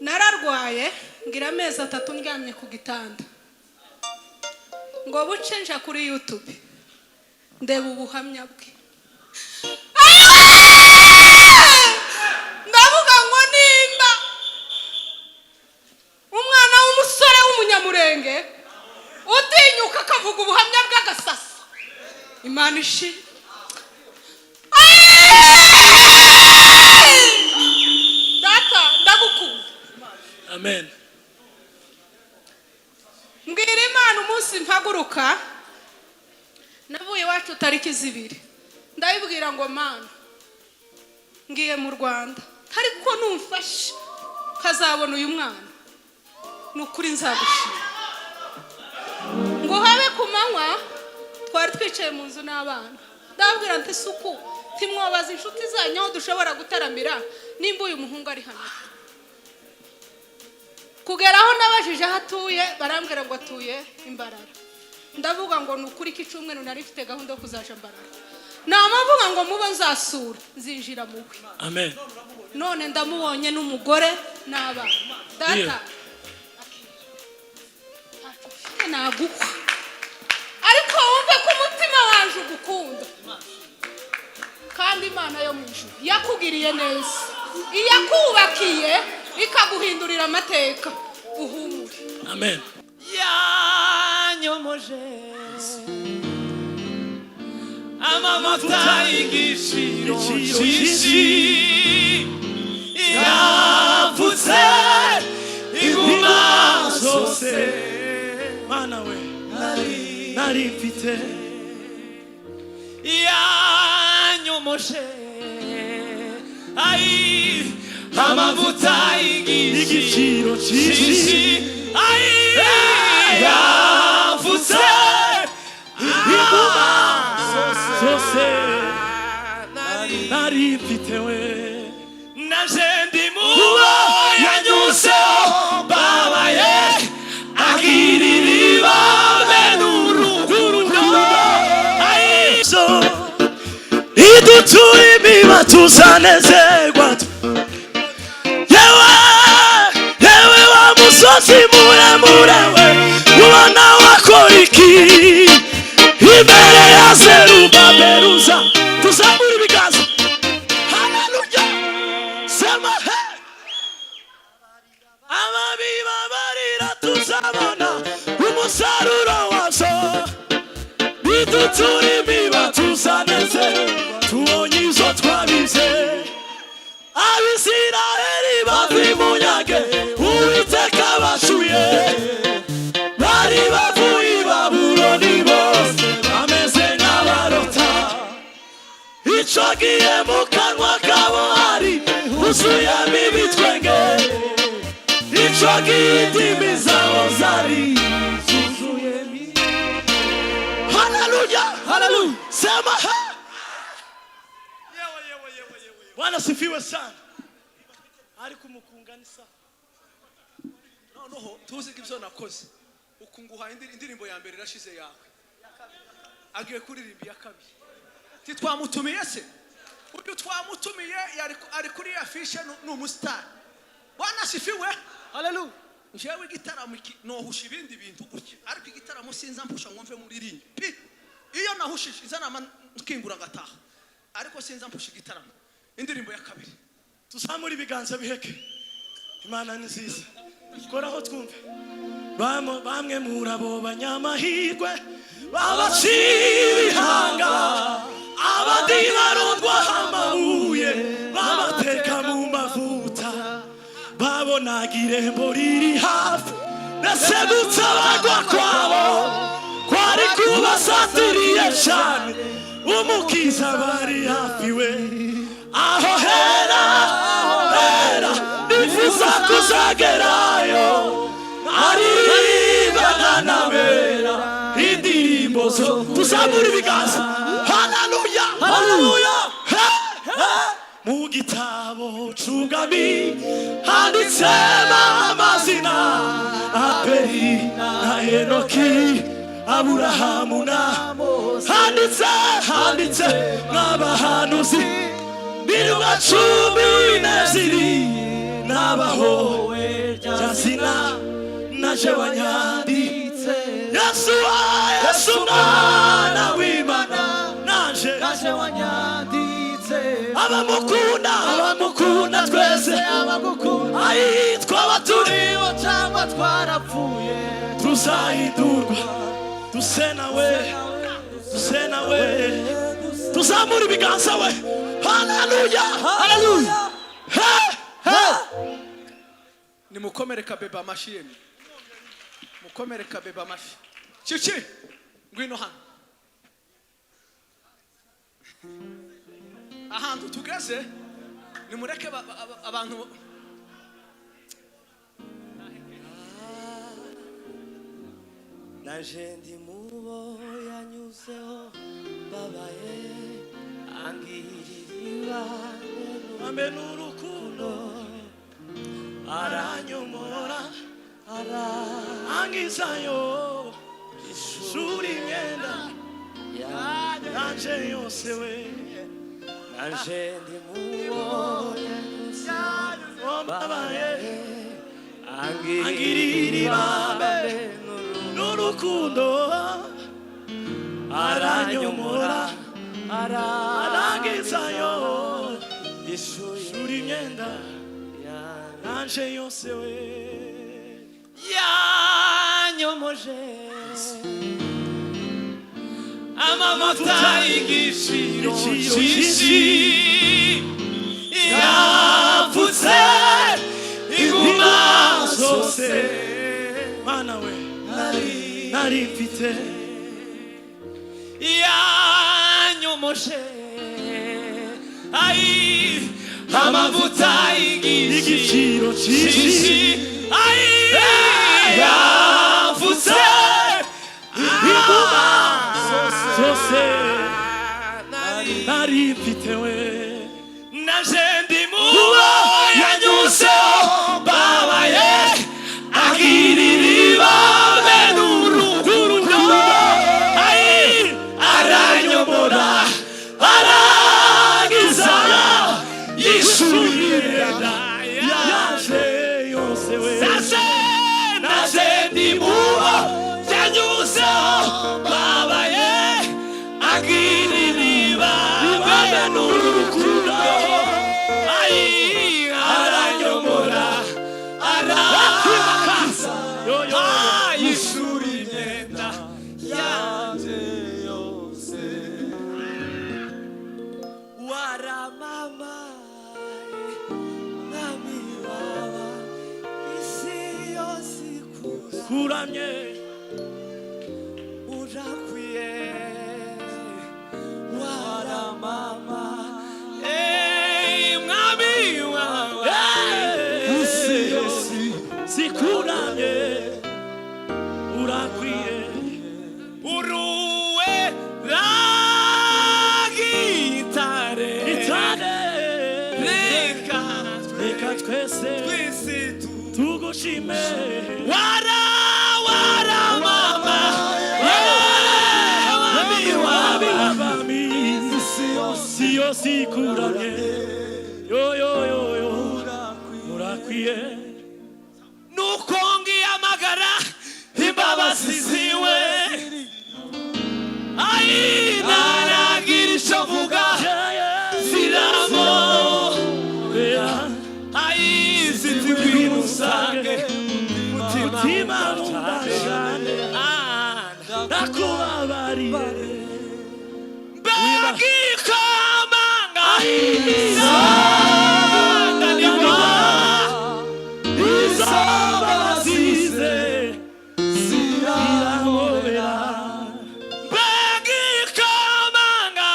Nararwaye ngira amezi 3 ndyamye ku gitanda, ngo buce nja kuri YouTube ndeba ubuhamya bwe. Ndavuga ngo nimba umwana w'umusore w'Umunyamurenge utinyuka akavuga ubuhamya bw'agasasa, Imana ishimwe. Data, ndagukunda. Amen. Mbwira Imana, umunsi mpaguruka navuye iwacu tariki 2, ndabibwira ngo: "Mana, ngiye mu Rwanda, ariko numfashe nkazabona uyu mwana, ni ukuri nzagushima." Ngo habe ku manywa, twari twicaye mu nzu n'abana, ndababwira nti: "Suku ntimwobaza inshuti zanyu aho dushobora gutaramira nimba uyu muhungu ari hano?" Kugera aho nabajije aho atuye, barambwira ngo atuye Imbarara. Ndavuga ngo ni ukuri ko icyumweru nari mfite gahunda yo kuzaja Mbarara, namavuga ngo mubo nzasura nzinjira muwe. Amen. None ndamubonye n'umugore n'abana. Data, ntacyo ufite naguha, ariko wumve ko umutima wanje ugukunda, kandi Imana yo mu ijuru yakugiriye neza, iyakubakiye ikaguhindurira amateka, uhumure. Amen. Yanyomoje amavuta y'igiciro Igiciro cyinshi, yapfutse inguma zose. Mana we, nari mfite. Yanyomoje ai amavuta y'igiciro igiciro cyinshi, cyinshi, ai yapfutse inguma zose nari mfite we. Naje ndi mubo yanyuzeho babaye, agirira ibambe n'urukundo. Ai. So idutura imiba tuzanezerwa. Yewe, yewe wa musozi muremure we, ubona wakora iki imbere ya Zerubaberuza? Tuzamura ibiganza. Haleluya, sema he. Ababiba barira, tuzabona umusaruro wazo. Bidutura imiba tuzaneze, tubonye izo twabize. Abisiraheli bava imunyage, Uwiteka bashuye, bari bavuye i Babuloni bose bameze nk'abarota. Ico gihe mu kanwa kabo hari huzuyemo ibitwenge, ico gihe indimi zabo zari zuzuyemo. Haleluya, Haleluya. Sema he. Bwana sifiwe sana. Ariko umukunga ni sawa. Noneho tuzi ko ibyo nakoze uku nguhaye indirimbo ya mbere irashize yawe, agiye kuririmba iya kabiri. Titwamutumiye se? Uyu twamutumiye, ari kuri afishe, ni umusitari. Bwana sifiwe. Haleluya. Njyewe igitaramo iki nohusha ibindi bintu gutya, ariko igitaramo sinza mpusha ngo mve muri rinye pi. Iyo nahushije iza nama nkingura ngataha, ariko sinza mpusha igitaramo. Indirimbo ya kabiri. Tuzamure ibiganza biheke. Imana ni nziza. Koraho twumve. Bamwe muri abo banyamahirwe babaciye ibihanga, abandi barundwaho amabuye, babateka mu mavuta, babonaga irembo riri hafi, ndetse gutabarwa kwabo kwari kubasatiriye cyane. Umukiza bari hafi we, aho hera hera nifuza kuzagerayo, aririmbana n'abera indirimbo zo. Tuzamura ibiganza. Haleluya, haleluya. Mu gitabo c'ubwami handitsemo amazina Abeli na Enoki, Aburahamu na handitse, handitse n'abahanuzi n'intumwa 12. Nabahowe rya zina naje wanyanditse. Yesu, Yesu mwana w'Imana, naje Naje wanyanditse. Abamukunda, abamukunda twese, Abagukunda, ayi, twaba turi turiho cyangwa twarapfuye, tuzahindurwa duse nawe, duse nawe. Tuzamura ibiganza we. Haleluya, Haleluya. He! Nimukomere kabeba amashyi yemwe, mukomere kabeba amashyi. Cici, ngwino hano. Ahantu tugeze, nimureke abantu. Naje ndi mubo yanyuzeho babaye, angirira ibambe. Ambe n'urukundo, aranyomora, angizayo ishuri imyenda yanje yose we. Naje ndi mubo yanyuzeho Mbabaye, angirira angirira ibambe n'urukundo, aranyomora, arangizayo ishuri ishuri imyenda yanje yose we. Yanyomoje amavuta y'igiciro Igiciro cyinshi, yapfutse inguma zose zose, mana we, nari mfite. Yanyomoje, ai, amavuta y'igiciro igiciro cyinshi cyinshi, ai, yapfutse inguma zose nari mfite we. Naje ndi mubo yanyuzeho babaye, agirira ibambe n'urukundo, ai, aranyobora, arangiza yishurira yaje yose we. Naje, naje ndi mubo yanyuzeho babaye, agirira ibambe n'urukundo, ai, aranyobora, arangiza yishura imyenda yanjye yose. Waramamaye, mwami waba isi yose ikura Kuramye. Urakwiye. Waramama, ey, mwami wawe Isi yose sikuramye, urakwiye. Uruwe ragitare Itane. Reka reka twese twese tugushime. Wara wara mama mwami wawe Abami, isi yose ikuramye, yo yo yo yo, urakwiye. Nuko ngiyamagara imbabazi ziwe, ai, naragira icyo mvuga, ziramo ai, zitibwira usange mutima Mutima nkunda cyane, ndakubabariye. Mbega ikomanga isanganirwa Izo mbabazi zirahobera. Mbega ikomanga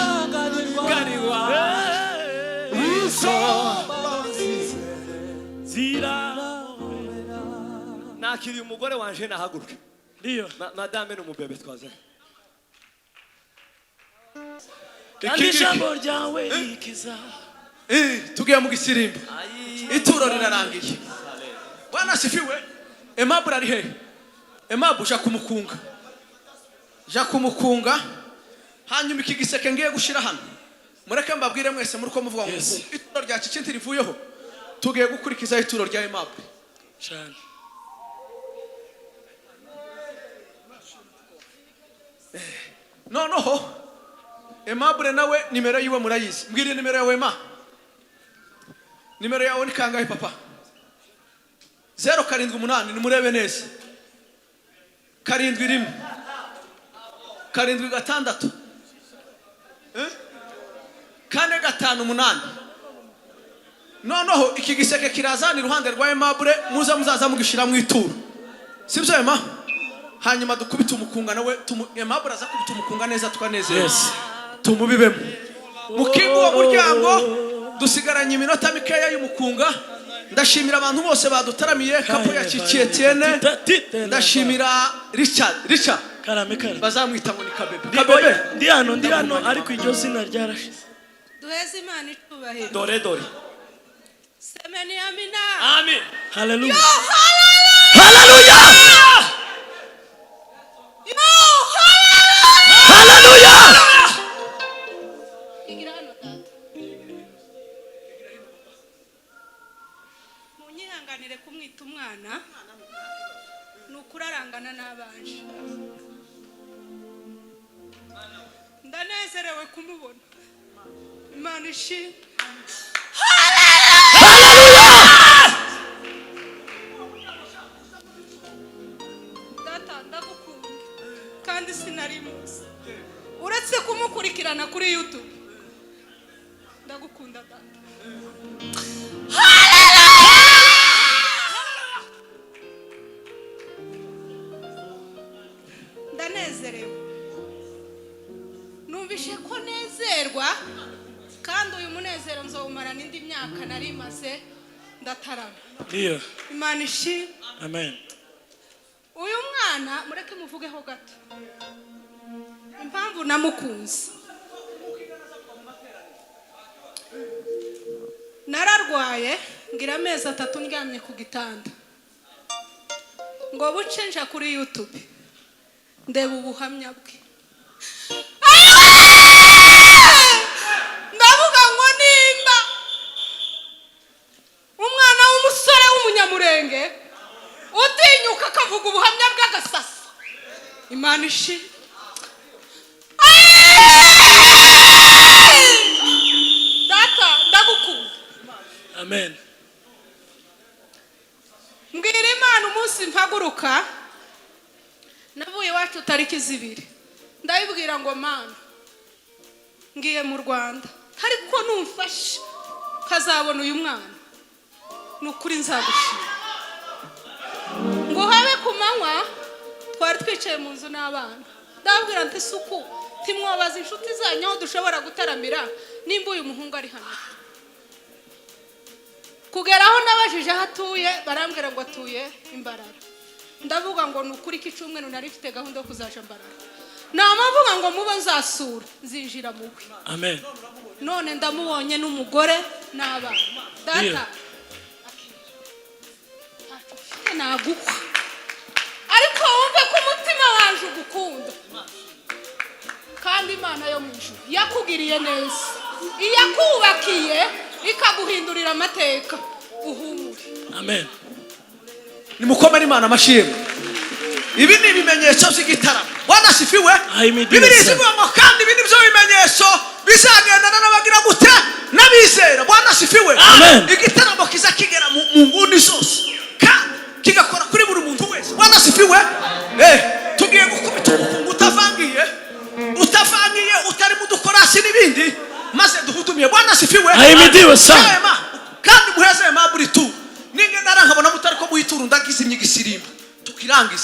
sanganirwa Izo zirahobera. Nakiriye umugore wanje, nahaguruke. Ndiyo. Madame n'umubebe twazanye. Kandi ijambo ryawe rikiza. Tugiye mu gisirimbo, ituro rirarangiye. Bwana asifiwe. Aimable ari hehe? Aimable, uja kumukunga, ja kumukunga. Hanyuma iki giseke ngiye gushira hano. Mureke mbabwire mwese muri ko muvuga ngo Yes. umukunga. Ituro rya Kiki ntirivuyeho, tugiye gukurikizaho ituro rya Aimable. Cyane. Noneho Aimable nawe nimero yiwe murayizi. Mbwira nimero yawe ma. Nimero yawe ni kangahe papa? 078, nimurebe neza. 71 76 4 5 8. Noneho iki giseke kirazana iruhande rwa Aimable, muza muzaza mugishira mu ituro, sibyo Ema? Hanyuma dukubite umukunga nawe, Aimable aza kubita umukunga neza tukanezerwa. Yes. Tumubibemo mukinga uwo muryango. Dusigaranye iminota mikeya y'umukunga. Ndashimira abantu bose badutaramiye, kapo ya Kiki Etienne. Ndashimira Richard, Richard. Karame, karame. Bazamwita ngo ni Kabebe. Kabebe. Ndi hano, ndi hano, ariko iryo zina ryarashize. Duheze Imana icubahiro. Dore, dore. Semeni amina. Amen. Haleluya. Haleluya. Yo, hallelujah! Haleluya. Igira hano data. Munyihanganire kumwita umwana, ni ukurarangana n'abanje. Ndanezerewe kumubona. Imana ishimwe. Data, ndagukunda kandi sinari muzi uretse kumukurikirana kuri YouTube. Ndagukunda data. Ndanezerewe, numvishe ko nezerwa, kandi uyu munezero nzawumarana indi myaka nari maze ndatarama. Ndiyo. Imana ishimwe. Amen. Uyu mwana mureke muvugeho gato impamvu namukunze. Nararwaye ngira amezi 3 ndyamye ku gitanda, ngo buce nja kuri YouTube ndeba ubuhamya bwe. Ndavuga ngo nimba umwana w'umusore w'umunyamurenge utinyuka akavuga ubuhamya bw'agasasa, Imana ishimwe. Data, ndagukunda. Amen. Mbwira Imana umunsi mpaguruka, navuye iwacu tariki 2, ndabibwira ngo Mana, ngiye mu Rwanda, ariko numfasha nkazabona uyu mwana, ni ukuri nzagushima. Ngo habe ku manywa twari twicaye mu nzu n'abana, ndababwira nti suku ntimwobaza inshuti zanyu aho dushobora gutaramira nimba uyu muhungu ari hano. Kugera aho nabajije aho atuye, barambwira ngo atuye Imbarara. Ndavuga ngo ni ukuri ko icyumweru nari mfite gahunda yo kuzaja Mbarara, namavuga ngo mubo nzasura nzinjira muwe. Amen. None ndamubonye n'umugore n'abana. Data, naguha, ariko wumve ko umutima wanje ugukunda, kandi Imana yo mu ijuru yakugiriye neza, iyakubakiye ikaguhindurira amateka, uhumure. Amen. Nimukomere Imana amashimwe. Ibi ni ibimenyetso by'igitaramo. Bwana asifiwe. Ahimidiwe Bibiliya sana. ivuga ngo kandi ibi ni byo bimenyetso bizagendana n'abagira gute? N'abizera. Bwana asifiwe. Amen. Igitaramo kiza kigera mu nguni zose kandi kigakora kuri buri muntu wese. Bwana asifiwe. Tugiye gukubita umukungu utavangiye, utavangiye, utari mu dukorasi n'ibindi, maze duhudumiye. Bwana asifiwe. Ahimidiwe sana. Ema, kandi muheze Aimable tu. Ninge ndarankabona mutari ko muhitura, ndagizimye igisirimba tukirangiza.